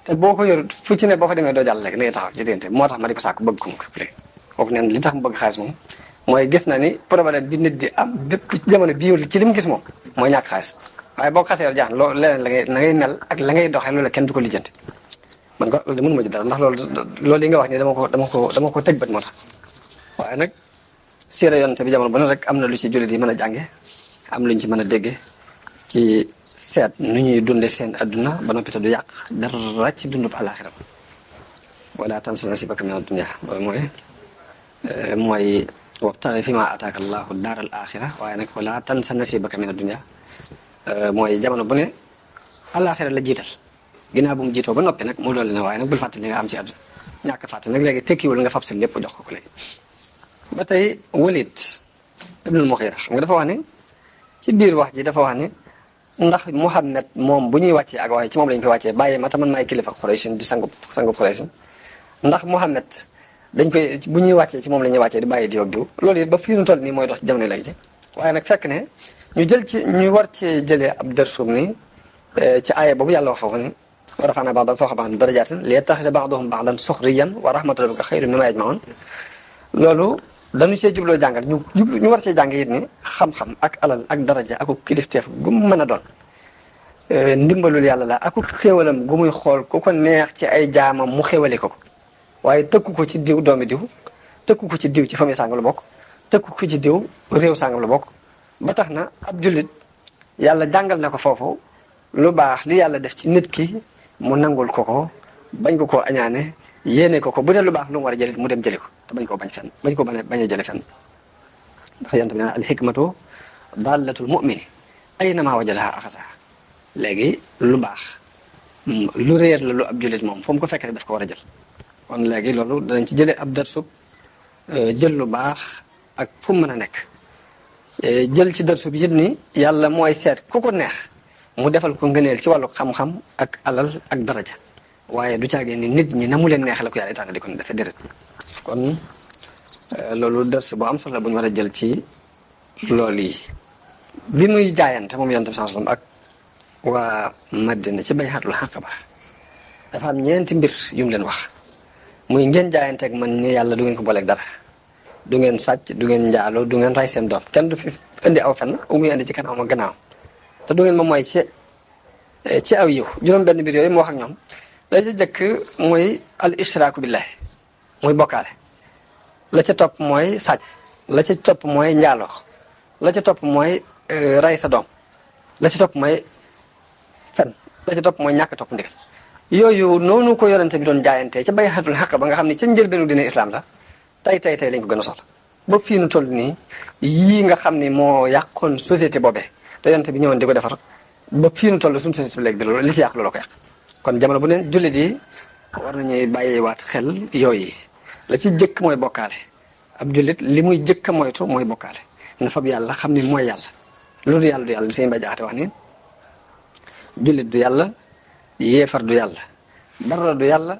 te boo ko yorut fu ci ne boo fa demee doo jàll léegi ngay taxaw ci diggante moo tax ma di ko sàkk bëgg ko mu léegi kooku neen li tax mu bëgg xaalis moom mooy gis na ni problème bi nit di am bépp ci jamono bii ci li mu gis moom mooy ñàkk xaalis waaye boo ko xasee yor jaax loo leneen la ngay mel ak la ngay doxee loolu kenn du ko lijjanti man ko loolu mënuma ci dara ndax loolu yi nga wax ni dama ko tëj bët moo tax waaye nag siira yonent bi jamono bu ne rek am na lu ci jullit yi mën a jànge am luñ ci mën a dégge ci seet nu ñuy dunde seen adduna ba noppi te du yàq dara ci dundub àllaaxira wala tansa nasiibaka mina dunya loolu mooy wabtaghi fiimaa aataaka Allaahu daaral aaxira waaye nag wala tansa nasiibaka mina dunya mooy jamono bu ne àllaaxira la jiital ginnaaw bu mu jiitoo ba noppi nag mu dolli ne waaye nag bul fàtte li nga am ci àdduna ñàkk fàtte nag léegi tekkiwul nga fab sa lépp jox ko léegi. ba tey Walid ibnul Mughira xam nga dafa wax ne ci biir wax ji dafa wax ne ndax Muhammad moom bu ñuy wàccee ak waaye ci moom lañ koy wàccee bàyyi ma te man maay kilifa Quraysh di sangu Quraysh ndax Muhammad dañ koy bu ñuy wàccee ci moom la ñuy wàccee di bàyyi diw ak diw loolu it ba fii nu toll nii mooy dox ci jamono léegi ci waaye nag fekk ne ñu war cee jëlee ab dërsum ni ci aaya boobu yàlla wax foofu ni wa rafa'naa ba'dahum fawqa ba'din darajaatin liyattakhidha ba'duhum ba'dan sukhriyan wa rahmatu rabbika khayrun mimmaa yajma'uun loolu dañu see jubloo jàngal ñu war see jàng it ni xam-xam ak alal ak daraja ak kilifteef gu mu mën a doon ndimbalul yàlla la ak xéewalam gu muy xool ku ko neex ci ay jaamam mu xéewale ko waaye tëkku ko ci diw doomi diw tëkku ko ci diw ci famille sàngam la bokk tëkku ko ci diw réew sàngam la bokk ba tax na ab jullit yàlla jàngal na ko foofu lu baax li yàlla def ci nit ki mu nangul ko bañ ko añaane yéene ko bu dee lu baax lu mu war a jëlit mu dem jëli ko te bañ koo bañ fenn bañ ko bañ a jële fenn ndax yonent bi nee na al hikmatu dallatul mu'min aynama wajadaha axasaha léegi lu baax lu réer la lu ab jullit moom fu mu ko fekkee daf ko war a jël kon léegi loolu danañ ci jëlee ab darsub jël lu baax ak fu mu mën a nekk jël ci darsub it ni yàlla mooy seet ku ko neex mu defal ko ngëneel ci wàllu xam-xam ak alal ak daraja waaye du caagee ni nit ñi na mu leen neexee la ko yàlla tànn di ko defee déedéet kon loolu dars bu am solo bu ñu war a jël ci loolu yi bi muy jaayante moom yonent bi sallallahu alayhi wasallam ak waa Madina ci bay'atul Aqaba dafa am ñeenti mbir yu mu leen wax muy ngeen jaayanteeg man ni yàlla du ngeen ko booleeg dara du ngeen sàcc du ngeen njaaloo du ngeen ray seen doom kenn du fi indi aw fen muy indi ci kanam ak gannaaw te du ngeen ma mooy ci aw yiw juróom benn mbir yooyu mu wax ak ñoom la ca jëkk mooy al ishraaku billahi muy bokkaale la ca topp mooy sàcc la ca topp mooy njaaloo la ca topp mooy ray sa doom la ca topp mooy fen la ca topp mooy ñàkk topp ndigal yooyu noonu ko yonente bi doon jaayantee ca bay'atul Aqaba nga xam ne ca njëlbeenu dina islam la tey lañ ko gën a soxla ba fii nu toll nii yii nga xam ni moo yàqoon société boobee te yonente bi ñëwoon di ko defar ba fii nu toll suñu société bi léegi bi loolu li ci yàq loolu ko yàq kon jamono bu neen jullit yi war nañuy bàyyiwaat xel yooyu la ci jëkk mooy bokkaale ab jullit li muy jëkk a moytu mooy bokkaale na fab yàlla xam ni mooy yàlla loolu yàlla du yàlla sëñ Ba Jaxate wax ni jullit du yàlla yéefar du yàlla dara du yàlla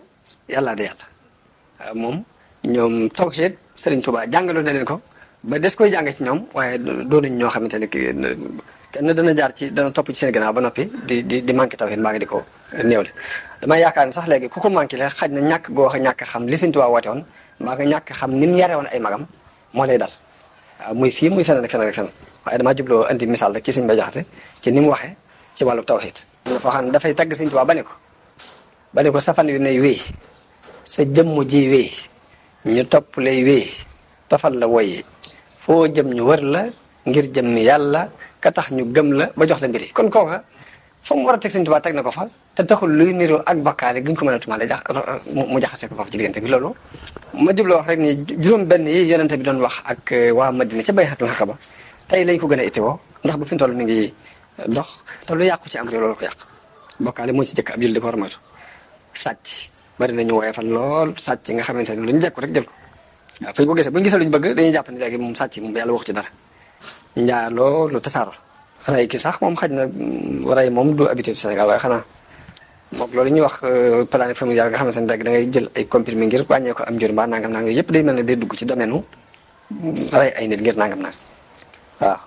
yàlla du yàlla moom ñoom tawxiid Sëriñ Tuubaa jàngaloo na leen ko ba des koy jàng ci ñoom waaye doonuñ ñoo xamante ne kenn dana topp ci seen gannaaw ba noppi di manqué tawxiid mbaa ngi di ko néewle damay yaakaar ne sax léegi ku ko manqué la xaj na ñàkk goo xa ñàkk xam li Sëriñ Tuubaa woote woon mbaa nga ñàkk xam ni mu yare woon ay magam moo lay dal waaw muy fii muy feneen ak feneen ak feneen waaye damaa jubloo indi misaal rek ci Sëriñ Ba Jaxate ci ni mu waxee ci wàllu tawxiid foo xam ne dafay tagg Sëriñ Tuubaa ba ne ko safan yu ne wéy sa jëmm ji wéy ñu topp lay wéy tofal la woyi foo jëm ñu wër la ngir jëmmi yàlla ka tax ñu gëm la ba jox la mbiri kon kooka fa mu war a teg Sëriñ Tuubaa teg na ko fa te taxul luy niru ak bakkaale gi ñu ko mën a tumaale mu jaxase ko foofu ci diggante bi loolu ma jubloo wax rek ni juróom benn yi yonente bi doon wax ak waa Madina ca bay'atul Aqaba tey lañ ko gën a ittiwoo ndax bu fi mu toll mi ngi dox te lu yàqu ci am réew loolu ko yàq bokkaale moo ci jëkk ab jullit di ko war a moytu sàcc bari nañu woyefal lool sàcc nga xamante ne luñ jekku rek jël ko waaw fu ñu ko gisee bu ñu gisee luñ bëgg dañuy jàpp ne léegi moom sàcc moom yàlla wax ci dara njaaloo lu tasaaro rey ki sax moom xaj na rey moom du habitude Sénégal waaye xanaa moom loolu ñuy wax planning familial nga xamante ne da ngay jël ay comprimés ngir wàññee ko am njur mbaa nangam nangam yooyu yëpp day mel ne day dugg ci domaine u rey ay nit ngir nangam nangam waaw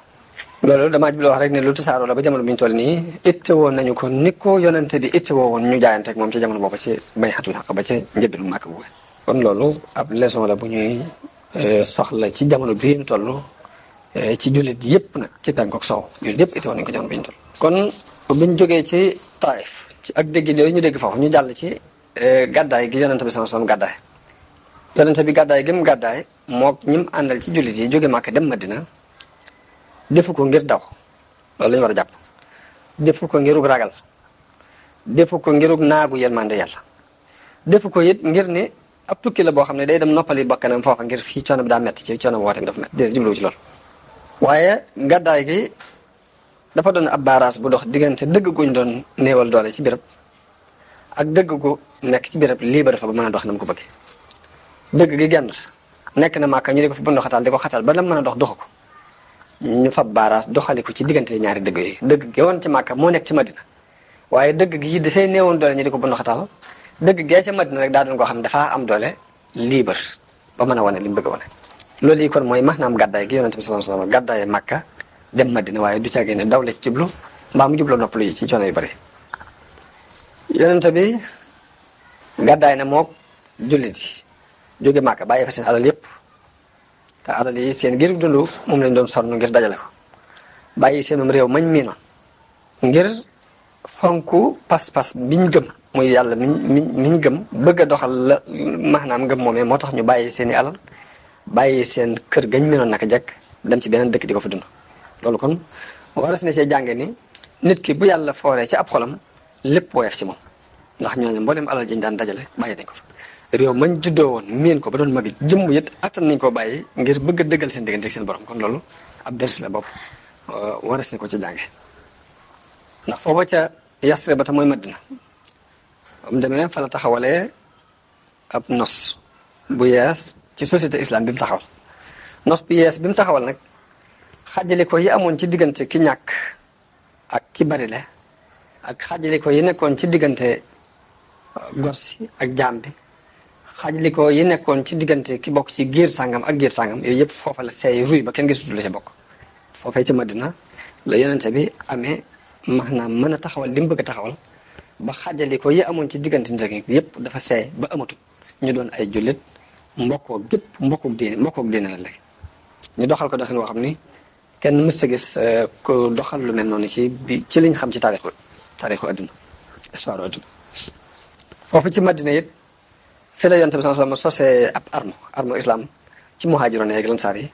loolu damaa jublu wax rek ne lu tasaaroo la ba jamono bi ñu toll nii ittewoo nañu ko ni ko yonente bi ittewoo woon ñu jaayanteeg moom ci jamono boobu ci bay'atul haqq ba ci njëbbilu màkk bu kon loolu ab leçon la bu ñuy soxla ci jamono bii ñu toll ci jullit yëpp nag ci penk ak soow jullit yëpp ittewoo nañu ko jamono bi ñu toll kon biñ jógee ci Taif ci ak dégg yooyu ñu dégg foofu ñu jàll ci gàddaay gi yonente bi sallallahu alayhi wasallam gàddaay yonente bi gàddaay gi mu gàddaay mook ñim àndal ci jullit yi jóge Màkka dem Madina defu ko ngir daw loolu lañu war a jàpp defu ko ngirug ragal defu ko ngirug naagu yërmande yàlla defu ko it ngir ne ab tukki la boo xam ne day dem noppali bakkanam foofa ngir fii coono bi daa metti ci coono bi woote bi dafa metti déedéet jubluwu ci loolu waaye gàddaay gi dafa doon ab baaraas bu dox diggante dëgg guñ doon néewal doole ci béréb ak dëgg gu nekk ci béréb lii ba dafa ba mën a dox na mu ko bëggee dëgg gi genn nekk na Màkka ñu di ko fi bundu xatal di ko xatal ba la mën a dox doxu ko ñu fab baaraas doxali ko ci diggante ñaari dëgg yooyu dëgg gi woon ci Màkka moo nekk ci Madina waaye dëgg gi dafay néewoon doole ñu di ko bundu xatal dëgg gee ca Madina rek daa doon koo xam ne dafaa am doole libre ba mën a wane li mu bëgg a wane loolu yi kon mooy maanaam gàddaay gi yonente bi sallallahu alayhi wasallam gàddaaye Màkka dem Madina waaye du caagee ne daw la ci jublu mbaa mu jubloo noppalu yi ci coono yu bari yonente bi gàddaay na mook jullit yi jóge Màkka bàyyi fa seen alal yépp te alal yi seen ngir dund moom lañ doon sonn ngir dajale ko bàyyi seenum réew mañ miinoon ngir fonku pas-pas biñ gëm muy yàlla miñ gëm bëgg a doxal la maanaam ngëm moomee moo tax ñu bàyyi seeni alal bàyyi seen kër gañ miinoon naka jekk dem ci beneen dëkk di ko fa dund loolu kon waras na see jànge ni nit ki bu yàlla fooree ci ab xolam lépp woyof ci moom ndax ñooñu mboolem alal jiñ daan dajale bàyyi nañ ko fa réew mañ juddoo woon miin ko ba doon magi jëmm it attan nañ koo bàyyi ngir bëgg a dëggal seen diggante ak seen borom kon loolu ab ders la bopp waras na ko ci jànge ndax foofa ca Yasrib ba ta mooy Madina am demee fa la taxawalee ab nos bu yees ci société islam bi mu taxawal nos bu yees bi mu taxawal nag xaajale ko yi amoon ci diggante ki ñàkk ak ki bari le ak xaajale ko yi nekkoon ci diggante gorsi ak jaam bi xaajale ko yi nekkoon ci diggante ki bokk ci giir sàngam ak giir sàngam yooyu yëpp foofa la seey ruy ba kenn gisutul la ca bokk foofee ci Madina la yonente bi amee maanaam mën a taxawal li mu bëgg a taxawal ba xaajale ko yi amoon ci diggante nit ñi yëpp dafa seey ba amatul ñu doon ay jullit mbokkoo gépp mbokkook diine la léegi ñu doxal ko doxin woo xam ni kenn mës a gis ko doxal lu mel noonu ci liñ xam ci taarixu adduna histoire adduna foofu ci Madina it fi la yonent bi sallallahu alayhi wasallam sosee ab arme islam ci muhaajiroon yeeg lansaar yi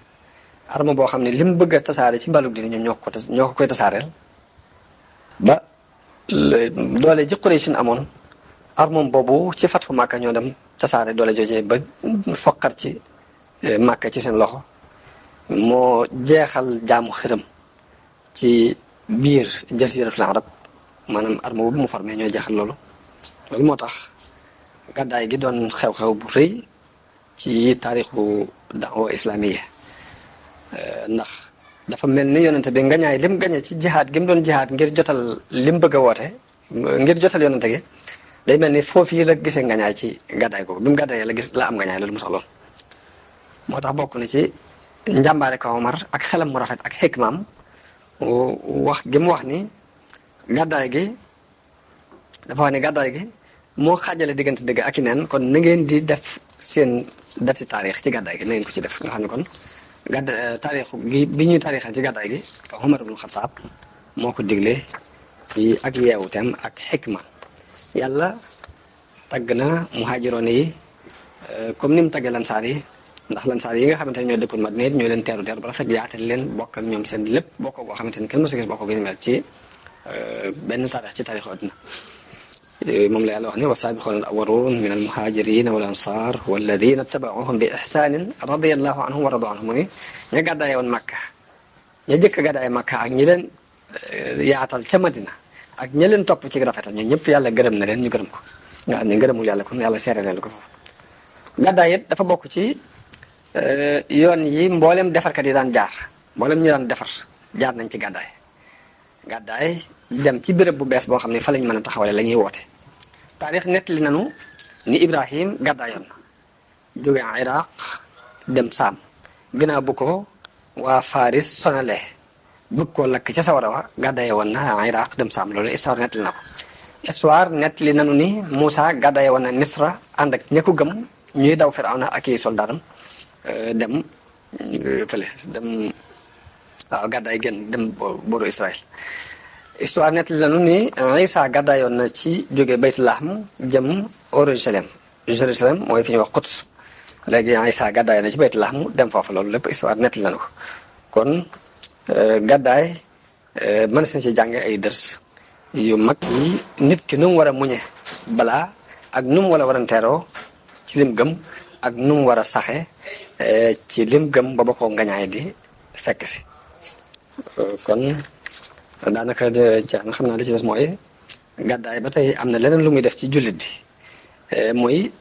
arme boo xam ne li mu bëgg a tasaare ci mbalug diine ñoom ñoo ko koy tasaareel ba doole ji Quraysh amoon armoom boobu ci fatfu Màkka ñoo dem tasaare doole joojee ba foqar ci Màkka ci seen loxo moo jeexal jaamu xërëm ci biir jasiratul arab maanaam arme boobu mu formé ñooy jeexal loolu moo tax gàddaay gi doon xew-xew bu rëy ci taarixu da'wa islamiya ndax dafa mel ni yonente bi ngañaay lim gañe ci jihaad gi mu doon jihaad ngir jotal lim bëgg a woote ngir jotal yonente gi day mel ni foofu yi la gisee ngañaay ci gàddaay googu bi mu gàddaayee la am ngañaay loolu mu soxloon moo tax bokk na ci njàmbaare ko Omar ak xelam mu rafet ak xikmaam wax gi mu wax ni gàddaay gi dafa wax ni gàddaay gi moo xaajale diggante dëgg ak i neen kon na ngeen di def seen dati taarix ci gàddaay gi na ngeen ko ci def nga xam ne kon taarix gi bi ñuy taarixal ci gàddaay gi Omar ibn Khattab moo ko digle ci ak yeewuteem ak xikma yàlla tagg na muhaajiroon yi comme ni mu taggee lansaar yi ndax lansaar yi nga xamante ne ñoo dëkkoon Madina ñoo leen teeru ba rafet yaatal leen bokk ak ñoom seen lépp bokk boo xamante ne kenn mos a gis bokk gi mel ci benn taarix ci taarixu àdduna moom la yàlla wax ne wasaabiquuna al-awwaluuna min al-muhaajiriina wal ansaar walladiina ittaba'uuhum bi ihsaanin radiyallaahu anhum wa radu anhum mu ni ña gàddaaye woon Makka ña jëkk gàddaaye Makka ak ñi leen yaatal ca Madina ak ña leen topp ci rafetal ñoom ñëpp yàlla gërëm na leen ñu gërëm ko nga xam ne ngërëmul yàlla kon yàlla seere leen ko foofu. gàddaay it dafa bokk ci yoon yi mboolem defarkat yi daan jaar mboolem ñu daan defar jaar nañ ci gàddaay. gàddaay dem ci béréb bu bees boo xam ne fa lañ mën a taxawale la ñuy woote. taarix nettali nanu ni Ibrahim gàddaayoon na jóge Iraq dem Saam ginnaaw bu ko waa Faris sonalee bëgg koo lakk ca sawara wa gàddaaye woon na Iraq dem Saam loolu histoire nettali na ko. histoire nettali nanu ni Moussa gàddaaye woon na Misra ànd ak ña ko gëm ñuy daw Firawna ak i soldaaram dem fële dem waaw gàddaay génn dem booru Israël. histoire nettali nanu ni Isa gàddaayoon na ci jóge Baytulahm jëm Jérusalem mooy fi ñuy wax Quds léegi Isa gàddaayoon na ci Baytulahm dem foofu loolu lépp histoire nettali nanu ko kon gàddaay mën nañ ci jànge ay dërs yu mag yi nit ki nu mu war a muñe balaa ak nu mu war a waranteeroo ci lim gëm ak nu mu war a saxe ci lim gëm ba ko ngañaay di fekk si kon daanaka jeex na xam naa li ci des mooy gàddaay ba tey am na leneen lu muy def ci jullit bi mooy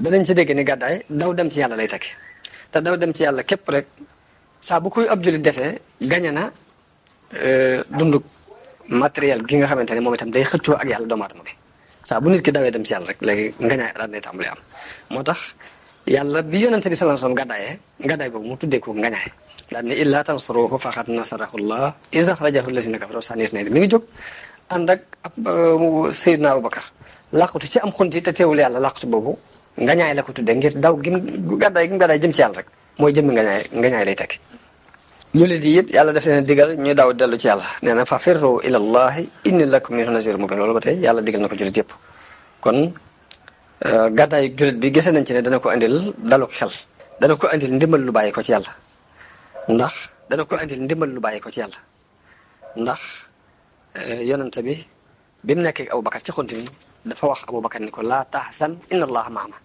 danañ ci dégg ni gàddaay daw dem ci yàlla lay tekki te daw dem ci yàlla képp rek saa bu koy ab jullit defee gañe na dundu matériel gi nga xamante ne moom itam day xëccoo ak yàlla doomu aadama bi saa bu nit ki dawee dem ci yàlla rek léegi ngañaay daal nay tàmbali am moo tax yàlla bi yonente bi sallallahu alayhi wasallam gàddaay googu mu tuddee ko ngañaay daal ne illaa tansuruhu faqad nasarahullah iz akhrajahu allazina kafaru sanis ne mi ngi jóg ànd ak Seydina Abubakar làqutu ci am xunti te teewul yàlla làqutu boobu ngañaay la ko tuddee ngir daw gàddaay jëm ci yàlla rek mooy jëmmi ngañaay lay tekki jullit yi it yàlla def leen digal ñu daw dellu ci yàlla nee na fa firru ila allahi inni lakum minhu nazirun mubin loolu ba tey yàlla digal na ko jullit yëpp kon gàddaay jullit bi gisee nañ ci ne dana ko andil dalu xel dana ko andil ndimbal lu bàyyi ko ci yàlla ndax yonente bi mu nekkee Abubakar ci xonti mi dafa wax Abubakar ni ko laa tahzan inna allaha maana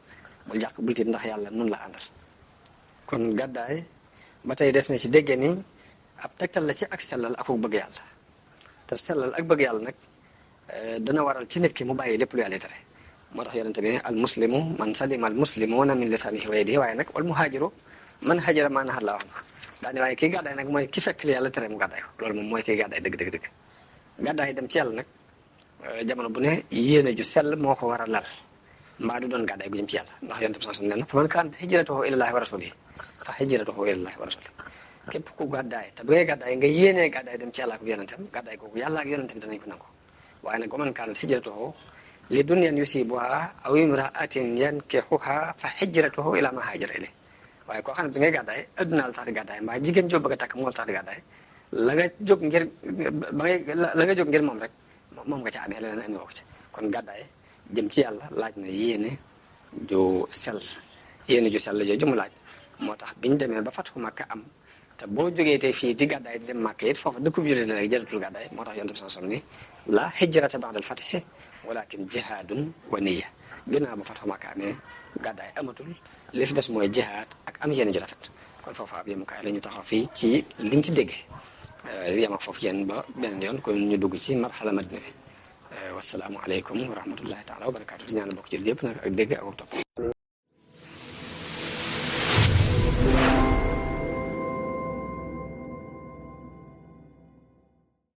bul jàq bul tiit ndax yàlla nun la àndal kon gàddaay ba tey des na ci déggee ni ab tegtal la ci ak sellal ak bëgg yàlla te sellal ak bëgg yàlla nag dana waral ci nit ki mu bàyyi lépp lu yàlla tere moo tax yonente bi ne al muslimu man salima al muslimuna min lisanihi wa yadihi waaye nag wal muhaajiru man hajara ma nahaa Allaahu anhu daane waaye kii gàddaay nag mooy ki fekk li yàlla tere mu gàddaay ko loolu moom mooy kii gàddaay dëgg gàddaay dem ci yàlla nag jamono bu ne yéene ju sell moo ko war a lal mbaa du doon gàddaay gu jëm ci yàlla ndax yonente bi sallallahu alayhi wasallam nee na fa man kaanat hijratuhu ilallaahi wa rasuulihi fa hijratuhu ilallaahi wa rasuulihi képp ku gàddaay te bu ngay gàddaay nga yéenee gàddaay dem ci yàlla ak yonentam gàddaay googu yàlla ak yonentam danañ ko nangu waaye nag wa man kaanat hijratuhu li dunyan yusibuha aw imra'atin yankihuha fa hijratuhu ila ma haajara ilayhi waaye koo xam ne bi ngay gàddaay adduna la tax di gàddaay mbaa jigéen joo bëgg a takk moo la tax di gàddaay la nga jóg ngir moom rek moom nga ca amee leneen andi woo ko ci kon gàddaay jëm ci yàlla laaj na yéene ju sell jooju mu laaj moo tax biñ demee ba Fathu Makka am te boo jógee tey fii di gàddaay di dem Makka it foofu dëkkub jullit na léegi jaratul gàddaay moo tax yonent bi sallallahu alayhi wasallam ni la hijrata ba'dal fathi walakin jihaadun wa niyya ginnaaw ba Fathu Makka amee gàddaay amatul li fi des mooy jihaad ak am yéene ju rafet kon foofu ab yemukaay la ñu taxaw fii ci liñ ci déggee yem ak foofu yéen ba beneen yoon kon ñu dugg ci marxala madina bi wasalaamu aleykum wa rahmatullahi taala wa barakaatu di ñaan bokk ci yëpp nag ak dégg ak topp